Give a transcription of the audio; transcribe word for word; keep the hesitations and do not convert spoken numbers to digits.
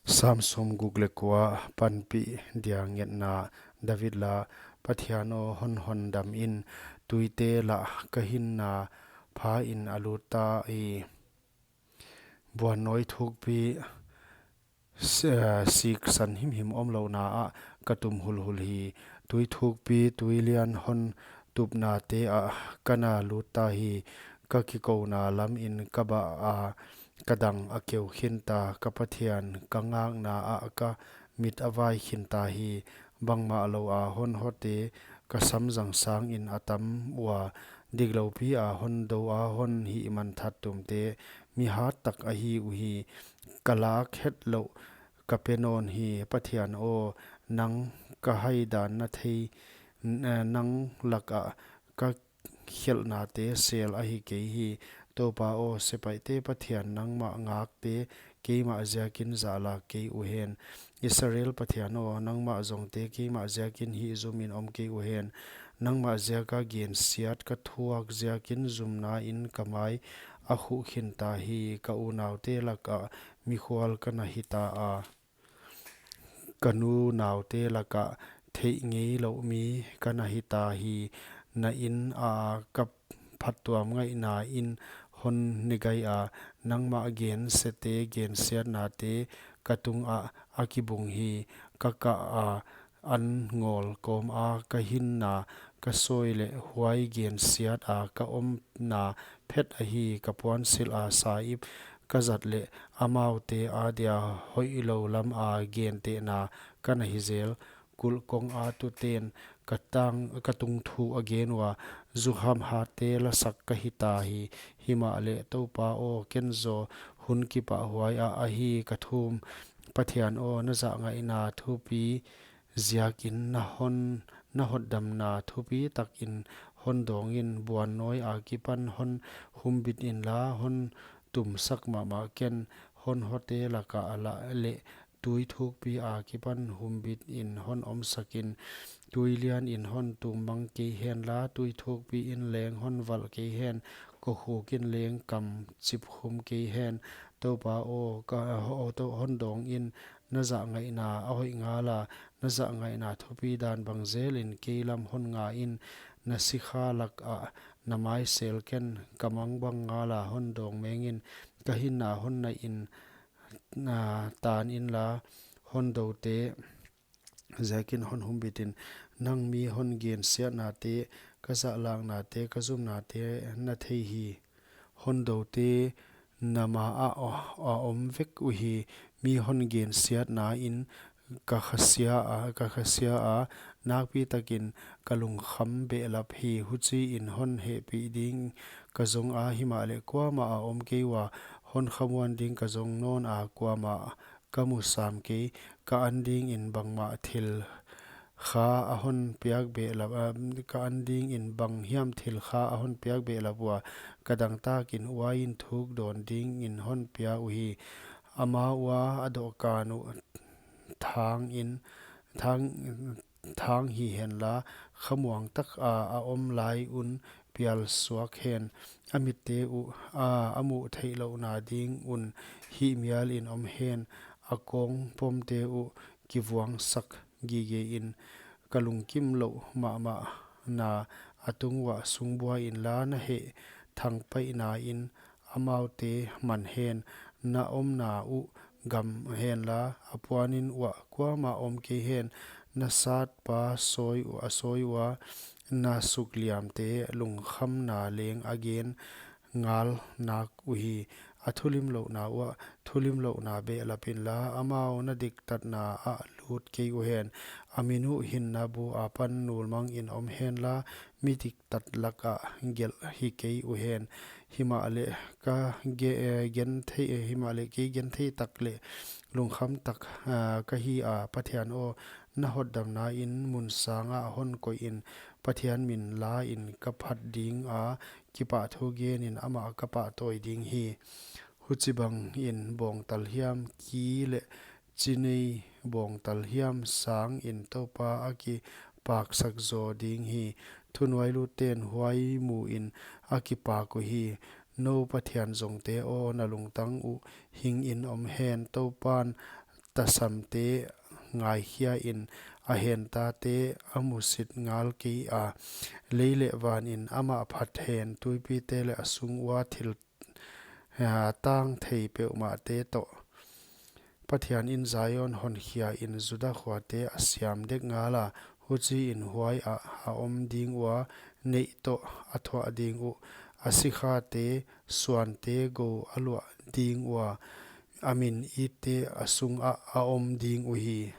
Sam sawmguk leh kua. Panpih dia ngetna. David la. Pathian aw, hon hondam in, tuite lah ka hinna pha in a lut ta hi. Buannawi thukpi, s-, eh, siksan himhim omlouhna ah ka tum hulhul hi. Tui thukpi, tuilian hon tupnate ah ka na lut ta hi. Ka kikouna lam in ka bah a, ka dang a keu khin ta. Ka Pathian, ka ngakna ah ka mit a vai khin ta hi. Bangmah lou a hon hote ka samzang sang in a tam ua, dikloupi a hon dou a hon hihmanthat tumte, mi hat tak ahi uhi. Ka lak hetlouh ka pe nawn hi. Pathian aw, nang ka hai dan na thei, n-, eh, nang lak ah ka khelhnate sel ahi kei hi. Toupa aw, sepaihte Pathian, nangmah ngakte keimah ziakin zahlak kei uhen. Israel Pathian aw, nangmah zongte keimah ziakin hihzum in om kei uhen. Nangmah ziak a gensiat ka thuak ziakin zumna in ka mai a khuh khin ta hi. Ka unaute lak ah mikhual ka na hi ta a, ka nu naute lak ah theih ngeilouh mi ka na hi ta hi. Na in a ka phattuam ngaihna in hon ne gai a, nangmah gensete gensiatnate ka tung ah a kibung hi. Ka kah a, an ngawl kawm a ka hinna ka sawi leh huai gensiat a ka omna phet ahi. Ka puansilh a saip ka zat leh amaute adia hoihlou lam a gentehna ka na hi zel. Kulh kong a tuten ka tang, ka tungthu a gen ua, zukham hatte lasak ka hi ta hi. Himahleh Toupa aw, ken zaw hun kipahhuai ah ahi ka thum. Pathian aw, na zahngaihna thupi ziakin na hon, na hotdamna thupi takin hon dawng in. Buannawi akipan hon humbit inla, hon tumsak mahmah ken. Hon hote lak ah lah leh tui thukpi akipan humbit in hon omsak in. Tuilian in hon tummang kei henla, tui thukpi in leng hon valh kei hen. Kokhuk in leng kam chip khum kei hen. Toupa aw, ka, aw, tou, hon dawng in. Na zahngaihna a hoih ngal a, na zahngaihna thupi dan bang zel in kei lam hon nga in. Na sikha lak ah na mai sel ken. Ka mang bang ngal a hon dawng meng in. Ka hinna hon naih in, na tan inla, hon doute ziakin hon humbit in. Nang mi hon gensiatnate, ka zahlaknate, ka zumnate na thei hi. Hon doute na ma ah a, a om vek uhi. Mi hon gensiatna in ka khasia a, ka khasia a, nakpi takin ka lungkham behlap hi. Huchiin hon hehpih ding ka zong a, himahleh kuamah a om kei ua. Hon khamuan ding ka zong nawn a, kuamah ka mu sam kei. Ka an dingin bangmah thil kha a hon piak behlap, ah, ka an dingin bang hiam thil kha a hon piak behlap ua. Ka dangtakin uain thuk dawn dingin hon pia uhi. Ama ua a dohkan uh thang in, thang, thang hi henla, khamuang tak a, a om lai un pial suak hen. A mitte uh a, a muh theihlouhna ding un hihmial in om hen. A kawng pawmte uh kivuangsak gige in. Ka lungkim louh mahmahna a tung uah sungbuai inla, na heh thangpaihna in amaute man hen. Na omna uh gam henla, a puanin uah kuamah om kei hen. Na satpa sawi uh, a sawi ua, na sukliamte lungkhamna leng a gen ngal nak uhi. A thulimlouhna uah thulimlouhna behlap inla, amau na diktatna ah lut kei uhen. A min uh hinna bu apan nulmang in om henla, mi diktat lak ah gelh hi kei uhen. Himahleh ka ge-, eh, genthei, eh, himahleh kei genthei tak leh lungkham tak, ah, ka hi a. Pathian aw, na hotdamna in mun sang ah hon koih in. Pathian min la in ka phat ding a, kipahthu gen in amah ka pahtawi ding hi. Huchibangin bawngtal hiam, ki leh chinei bawngtal hiam sangin Toupa a kipaksak zaw ding hi. Thunuailutten huai muin a kipak uhi. Nou Pathian zongte aw, na lungtang uh hingin om hen. Toupan tasamte ngaikhiain, a hentate a musit ngal keia, lei leh vanin amah phat hen, tuipite leh a sung ua thil, ah, tang thei peuhmahte toh. Pathianin Zion honkhiain Juda khuate a siam dek ngala, huchiin huaiah a om ding ua, neih toh a thuah ding uh, a sikhate suante gou a luah ding ua, a min itte a sungah a om ding uhi.